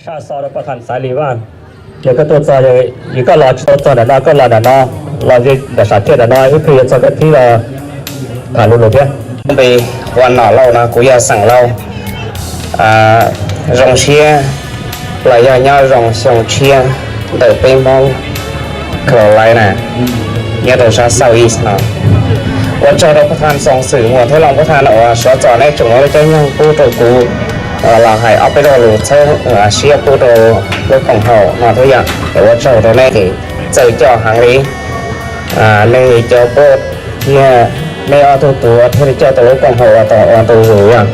Koj xo rau poj thaj Xaiv Lis Vaj, yog koj tuaj txog, yog koj los tsis tau txog ntawm no, koj los ntawm no, los ze ntawm sam thiaj ntawm no, ib pliag yuav txog koj thib los tham lus lus thiab. Npe hu ua Nom Lauj no, kuv yog xeem Lauj, zoo siab los yog nyob zoo xyoo tshiab ntawm peb Hmoob Carolina nyob rau sab South East no. Ua tsaug rau poj thaj Txoos Xwm Muas thiab Looj Pub Thaj uas suav txom neb tsoom muaj lub caij nyoog pub rau kuv los hais ob peb lo lus txhawb siab pub rau lub koom haum no thiab yom. Es ua tsaug rau nej, txawj coj heev li. Nej cov pub thiab nej ob tug tuav thiaj li coj tau lub koom haum los tau ua ntu zus yom.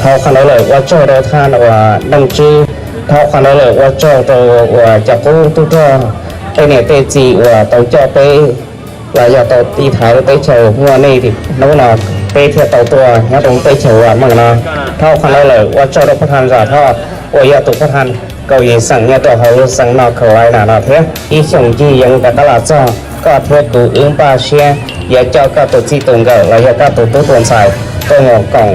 Dhau qhov ntawd lawm ua tsaug rau thaj uas Neej Tswb, dhau qhov ntawd lawm ua tsaug rau uas cov qub tub rog, tej niam tej txiv uas tau coj peb los yog tau tiv thaiv lub teb chaws muaj nej hnub no peb thiaj tau tuaj nyob rau lub teb chaws uas meej no. Dhau qhov ntawd lawm ua tsaug rau poj thaj Zam Thoj uas yog tus poj thaj kaum yim xeem nyob rau hauv lub xeev North Carolina no thiab. Ib xyoos ncig yeej rov qab los txog, koj thiab kuv wb npaj siab yuav coj koj tus txij tus nkawm los yog koj tus tub tus ntxhais tuaj mus koom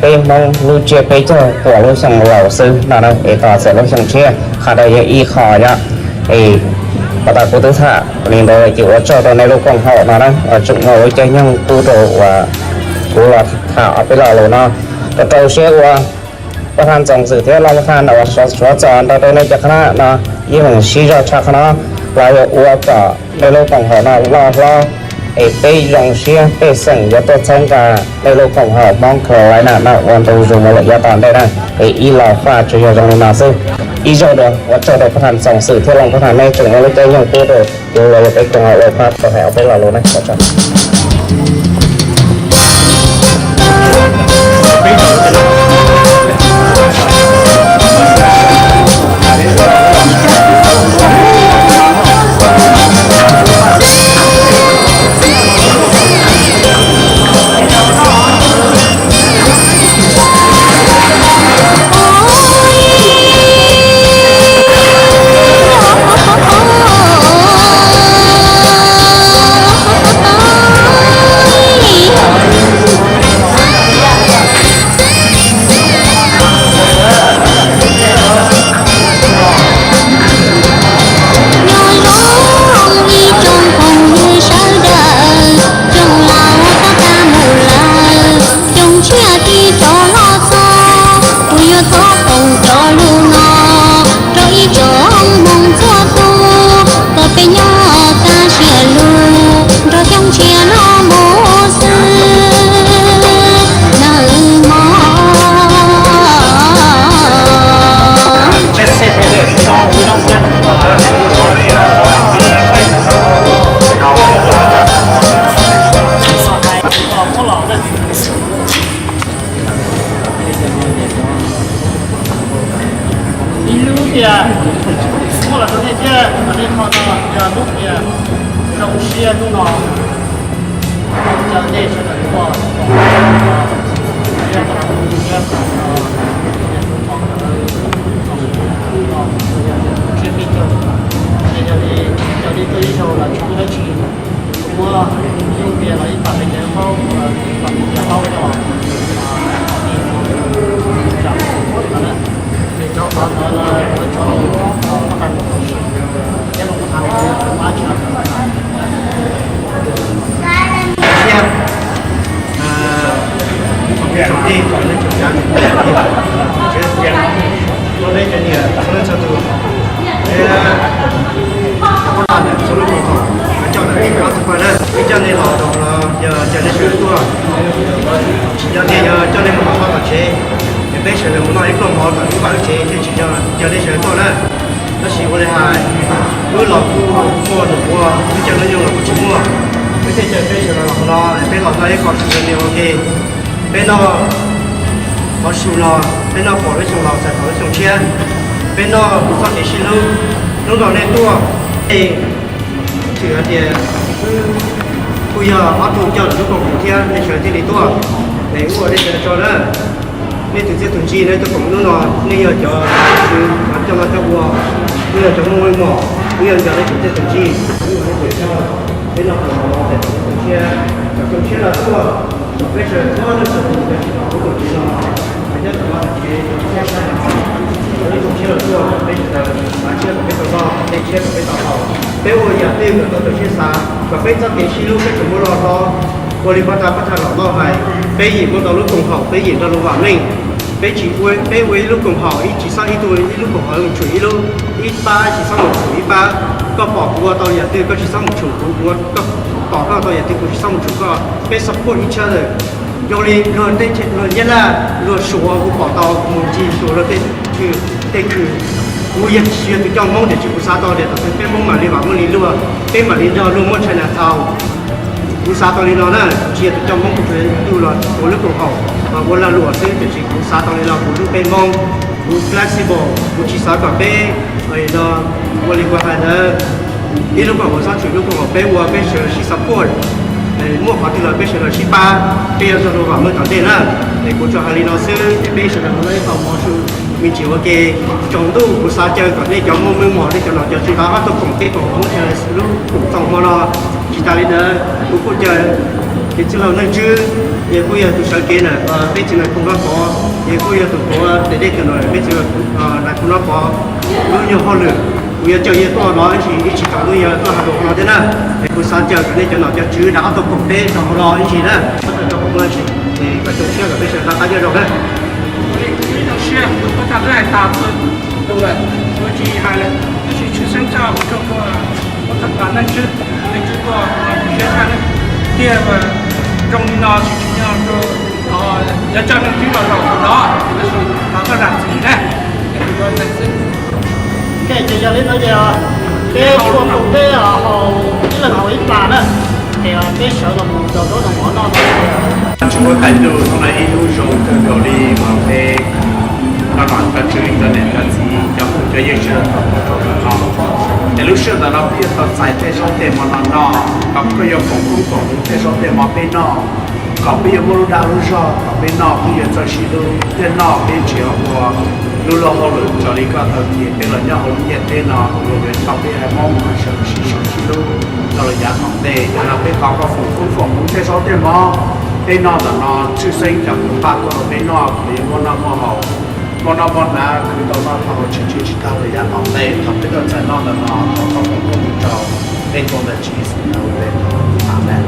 peb Hmoob lub tsiab peb caug puas lub xyoo laus xwb no na, es tos txog lub xyoo tshiab. Qhov ntawd yog ib qho yom. Es pov tas kuv twb tham li ntawd ces ua tsaug rau nej lub koom haum no na, uas tsoom muaj lub caij nyoog pub rau uas kuv los tham ob peb lo lus no. Rau rau siab ua poj thaj Txoos Xwm thiab Looj Pub Thaj uas suav txom nrog rau nej cov qhab no, yeej sib zog tshaj qhov no los yog ua kom nej lub koom haum no loj hlob, es peb zoo siab pej xeem yuav tuaj txhawb nqa nej lub koom haum Hmoob Carolina no ua ntu zus mus lawm yav tom ntej na. Es ib lo faj tsuas yog zoo li no xwb. Ib zaug dua ua tsaug rau poj thaj Txoos Xwm thiab Looj Pub Thaj, nej tsoom muaj lub caij nyoog pub rau kuv los yog peb koom haum Looj Pub Thaj tau hais ob peb lo lus na. Nyob zoo ib tsoom phooj ywg sawv daws, coob laus tau tag mus lawm, coob tshiab thiaj rov los txog. Kuv yuav thov foom cov lus no rau ib tsoom Hmoob txhua tus, kom peb nyob kaj siab lug nrog coob tshiab no mus xwb nawb mog. Ib lub tias muaj los rau nej thiab, nej qhov no yog lub tias zoo siab hnub no caw nej sawv daws tuaj, siab peb caug, yog li, yog li tuaj ib zaug los tsis muaj dab tsi. Kuv muab ib lub tias los ib pab peb cov paub, ib pab peb cov paub rau Ces cov qhov ntawd no kuv tso thiab los kuv tham, kuv mam tso. Thiab tsoom tij, tsoom tij, tsoom tij, tsoom tij, tsoom tij, tsoom tij, txhua tus, thiab cov pab laj ntawm txhua lub koom haum, coj ntawm ob tug pawg na, peb coj nej los rau no, yog coj nej sawv daws tuaj, yog tias yog coj nej mus noj mov tom tsev, es peb sawv daws mus noj ib pluag mov tom lub vaj lub tsev thiaj tsis nco, coj nej sawv daws tuaj na. Tab sis ua li hais, wb los kuj muaj num ua, wb coj hnub nyoog los kuj tsis muaj, wb thiaj caw peb sawv daws los qhov no, peb los noj ib qho su li ua ke. Peb noj qhov su no, peb noj pom lub xyoo laus txais thaum lub xyoo tshiab, peb noj txoj kev sib hlub, hlub nrog nej tuaj. Txhais hais tias kuj yog ob tug coj lub koom haum thiab nej sawv daws thiaj li tuaj, es wb ua nej sawv daws tsaug na. Nej tus txiaj tus ntsig nej tuaj koom hnub no, nej yog cov xwv coj noj coj ua, nej yog cov muaj meej mom, wb yog nco nej tus txiaj tus ntsig, wb ua nej sawv daws tsaug. Peb noj pom lub xyoo tshiab, thaum xyoo tshiab no tuaj, peb sawv daws txhua leej txhua tus cov tsis tau pub tus txiv no, nyob tom vaj tom tsev, nyob sab nraud, Peb ua yam twg kom tau tawm siab xav, kom peb txoj kev sib hlub peb tseem muaj loj hlob. Ua li pab tag pab tag los tau hais, peb yeem muaj ntau lub koom haum, peb yeem nrog luag vam meej. Peb tsis ua, peb ua ib lub koom haum, ib tsis xob ib tug ib lub koom haum mus tshum ib lub, ib pab tsis xob mus tshum ib pab. Koj pom kuv ua tau yam twg koj tsis xob mus tshum kuv, kuv, koj pom koj tau yam twg kuv tsis xob mus tshum koj. Peb support each other. Zoo li luag tej, luag Nyab Laj, luag Suav, kuv pom tau mus ncig Suav luag tej khw, tej khw. Kuv yog tsis yog tus coj Hmoob tiam sis kuv xav tau tias tam sim peb Hmoob mam li vam meej li luag, peb mam li nrog luag muaj Chinatown. Kuv xav tau li no na, tsis yog tus coj Hmoob, kuv tsuas yog tus los ua lub koom haum, ua lag luam xwb, tiam sis kuv xav tau li no, kuv hlub peb Hmoob, kuv flexible, kuv tsis xav kom peb no, ua li kuv hais ntawd, ib lub koom haum xob tshum ib lub koom haum, peb ua peb sawv daws sib support, muaj qhov twg los peb sawv daws sib pab, peb yuav nrog luag vam meej tom ntej na. Es kuv tsuas hais li no xwb es peb sawv daws ua ib qho mov su me ntsis ua ke. Tsaus ntuj kuv xav caw kom nej cov muaj meej mom, nej cov nom cov tswv rov qab tuaj koom peb koom Hmoob lub koom txoos hmo no. Tsis tas li ntawd kuv kuj caw kev txwj laug Neej Tswb, yog kuj yog tus sawv kev ntawm peb txiv Nais Phoo Nab Pov, yog kuj yog tus tuav tes dej tus no peb txiv Nais Phoo Nab Pov lub nyuag hauj lwm. Kuv yuav caw yawg tuaj no ib ntsis, ib tsam tsaus ntuj yawg tuaj hais lus no thiab na. Es kuv xav caw kom nej cov nom cov tswv rov qab tuaj koom peb rau hauv no ib ntsis na. Koj tau rau kuv ua ntsis, es koj zoo siab kom peb sawv daws qab qab nyob zoo na. Zoo siab, kuv tau hais tas txhua tus lawm, kuv tsis hais lawm, tab sis tshwj xeeb tshaj kuv rau kuv thaj tas Neej Tswb, Neej Tswb tuaj siab tshaj thiab. Zoo li no tsis tsim nyog rau, yog coj Neej Tswb los zaum tus no, tab sis thov koj zam txim na. Ces yog li no ces peb ua koom peb haus ib leeg haus ib pas na, ces peb sawv los mus rau zaub rau mov noj no. Tsis muaj qab ntuj hnub no ib hnub zoo kawg nkaus li uas peb cov nom cov tswv cov niam cov txiv cov kwv cov yawg sawv daws tau tuaj rau ntawm no. Ces lub sij hawm ntawm no peb yuav tau txais tej zaub tej mov no noj, kom koj yuav foom koob foom hmoov tej zaub tej mov peb noj, kom peb yuav muaj lub dag lub zog kom peb noj, peb yuav txawj sib hlub thiab noj, peb tsis ua lub luag hauj lwm raws li koj tau tias peb los nyob hauv lub ntiaj teb no luag yuav tso peb haiv Hmoob mus sawv sib sau sib hlub rau lawm yav tom ntej. Yog no peb thov koj foom koob foom hmoov tej zaub tej mov peb noj ntawm no, tshwj xeeb cov kwv pab tuaj rau peb noj, kom yuav muaj noj muaj haus, muaj noj muaj hnav, khwv tau noj tau haus tsis tseg tsis tag lawm yav tom ntej. Thaum peb tuaj txais noj ntawm no thov koj foom koob hmoov rau peb tuaj ntawm Tswv Yexus Khetos lub npe thov, Amees.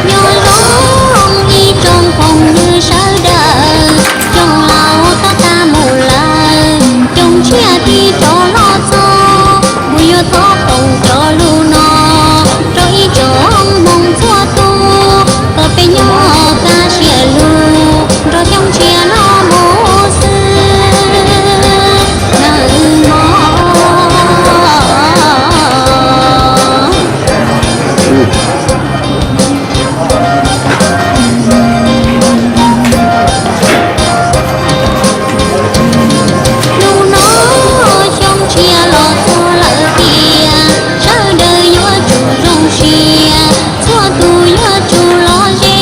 Nyob zoo ib tsoom phooj ywg sawv daws, coob laus tau tag mus lawm, coob tshiab thiaj rov los txog, kuv yuav thov foom cov lus no rau ib tsoom Hmoob txhua tus, kom peb nyob kaj siab lug nrog xyoo tshiab los mus xwb nawb mog. Hnub no xyoo tshiab los txog lawm tiag, sawv daws yuav tsum zoo siab, txhua tus yuav tsum los ze,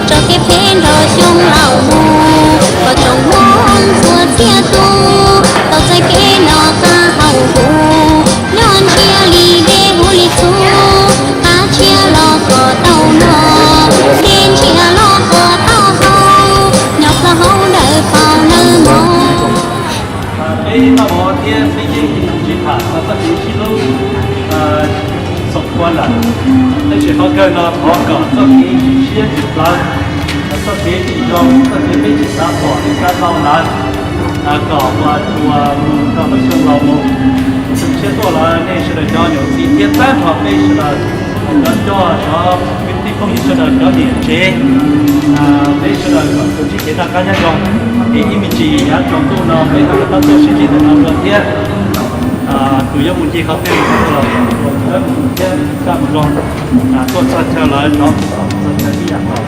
tso kev phem nrog xyoo laus mus, kom tsoom Hmoob txhua txhia tus tau txais kev noj qab haus huv, nyob ntsiag li dej huv li txhuv, qab tshiab los kom tau noj, dej ntsiag los kom tau haus, nyob ploj hauv dawm paus nawb mog. Peb noj mov thiab peb yeej tsis tham txog txoj kev sib hlub xoo kua lawm, tab sis qhov kawg no thov kom txoj kev tsis siab tsis plawv, txoj kev tsis zoo, txoj kev peb tsis xav pom tsis xav tau lawm, kom uas tsuas mus nrog lub xyoo laus mus. Zoo siab tuaj los nej sawv daws cov niam txiv thiab tag nrho peb sawv daws, cov coj cov kwv tij phooj ywg sawv daws cov niam tsev, peb sawv daws kom txuas ntsib kev noj qab nyob zoo. Ib me ntsis yav tsaus ntuj no peb ho rov qab tuaj sib ntsib ntawm no dua thiab. Tus yuav mus ncig qhov twg los thiab, koj mus zoo, tuaj txog chaw lawv rov mus txog chaw ib yam nkaus.